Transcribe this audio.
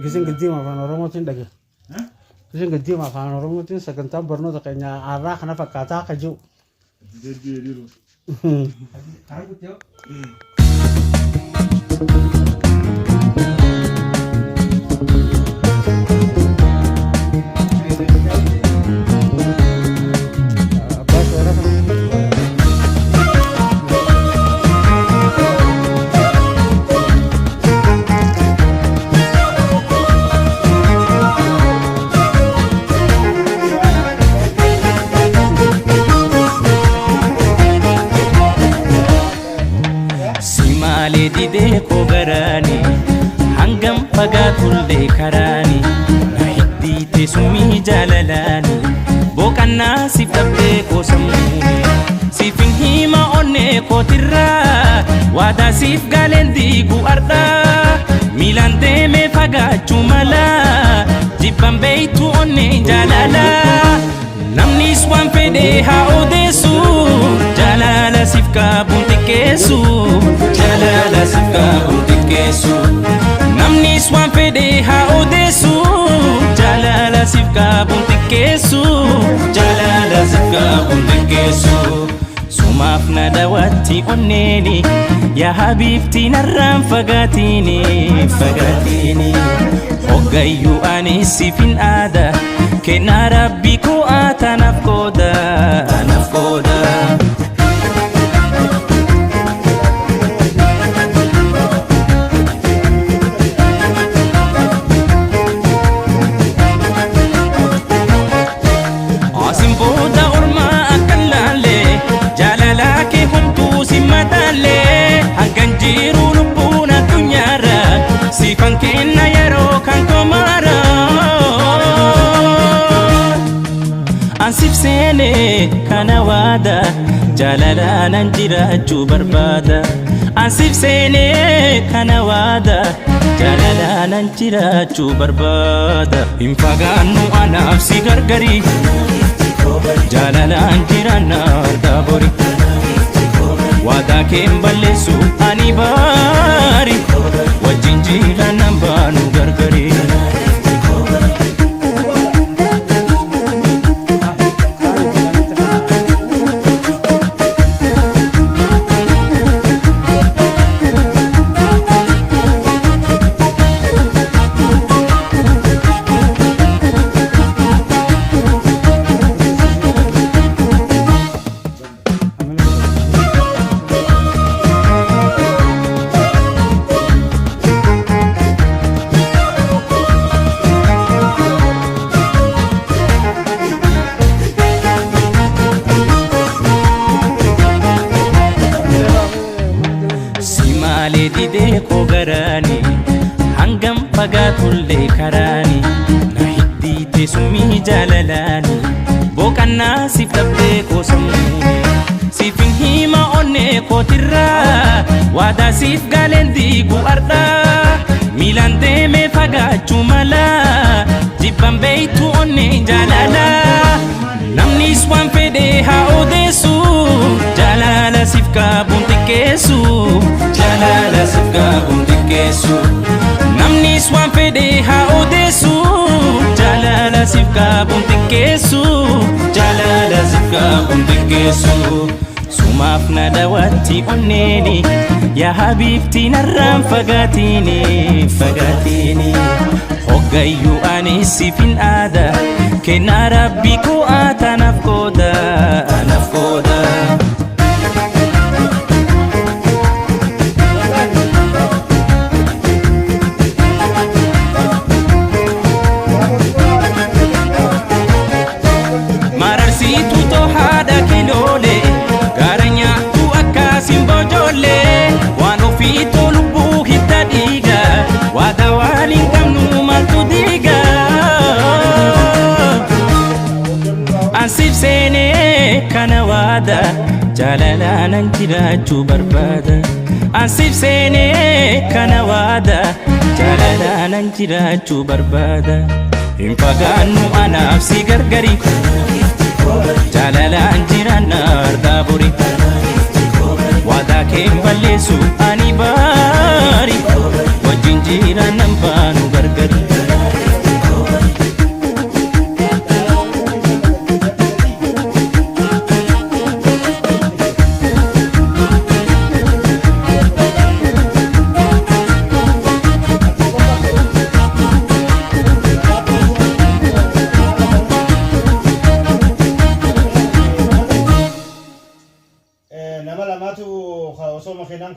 Gisiin giddiima afaan Oromootiin dhage. Gisiin giddiima afaan Oromootiin sagantaan barnoota keenya har'aa kana fakkaataa akka jiru. Abbaa seeraa kana. Si maalee didee koo garaani hangam fagaatullee karaani na hiddii teessumii jaalalaani boqannaa siif dhabdee koo sammuuni siifin hima onnee kootirraa waadaa siif galeen diigu ardhaa miilaan deemee fagaachuu mala jibban beeytu onnee jaalalaa namnis waan fedhe haa odeessu jaalala siif qabuun xiqqeessu jaalala siif qabuun xiqqeessu namnis waan fedhe haa odeessu jaalala siif qabuun xiqqeessu jaalala siif qabuun xiqqeessu sumaaf na daawwatti onneeni yaa habiibti narraan fagaatiini fagaatiini hoggayyuu ani siifin aada kennaa rabbii koo atanaaf qooda anaaf qooda. Asin booda ormaa akka hin laalle jaalalaa kee homtuu si madaalle hangan jiru lubbuun addunyaarra siifan kenna yeroo kan komaara. Ansif seene kana waada jaalalaanan jiraachuu barbaada. Ansif seene kana waada jaalalaanan jiraachuu barbaada. Hin fagaannu anaaf si gargari jaalalaan jiraanna argaa bori. Waadaa kee hin balleessu ani baari wajjin jiraannan baanu gargari. Si maalee didee koo garaani hangam fagaatullee karaani na hiddii teessumii jaalalaani boqannaa siif dhabdee koo sammuuni siifin hima onnee kootirraa waadaa siif galeen diigu ardhaa miilaan deemee fagaachuu mala jibban beeytu onnee jaalalaa namnis waan fedhe haa odeessu jaalala siif qabuun xiqqeessu jaalala siif qabuun xiqqeessu namnis waan fedhe haa odeessu jaalala siif qabuun xiqqeessu jaalala siif qabuun xiqqeessu sumaaf na daawwatti onneeni yaa habiibti narraan fagaatiini fagaatiini hoggayyuu ani siifin aada kennaa rabbii koo atanaaf qooda anaaf qooda. Mararsiituu too haadha kiloolee gaara nyaattu akkasiin bojoollee waan ofii too lubbuu hidda dhiiga waada waan hin qabnu maaltu diiga. Ansiif seenee kana waada jaalalaanan jiraachuu barbaada. Ansiif seenee kana waada jaalalaanan jiraachuu barbaada. Hin fagaannu anaaf si gargari jaalalaan jiraanna ardaa bori. Waadaa kee hin balleessu ani baari wajjin Waliin jiran baanu gargar. Nama lamaatu osoo makiinaan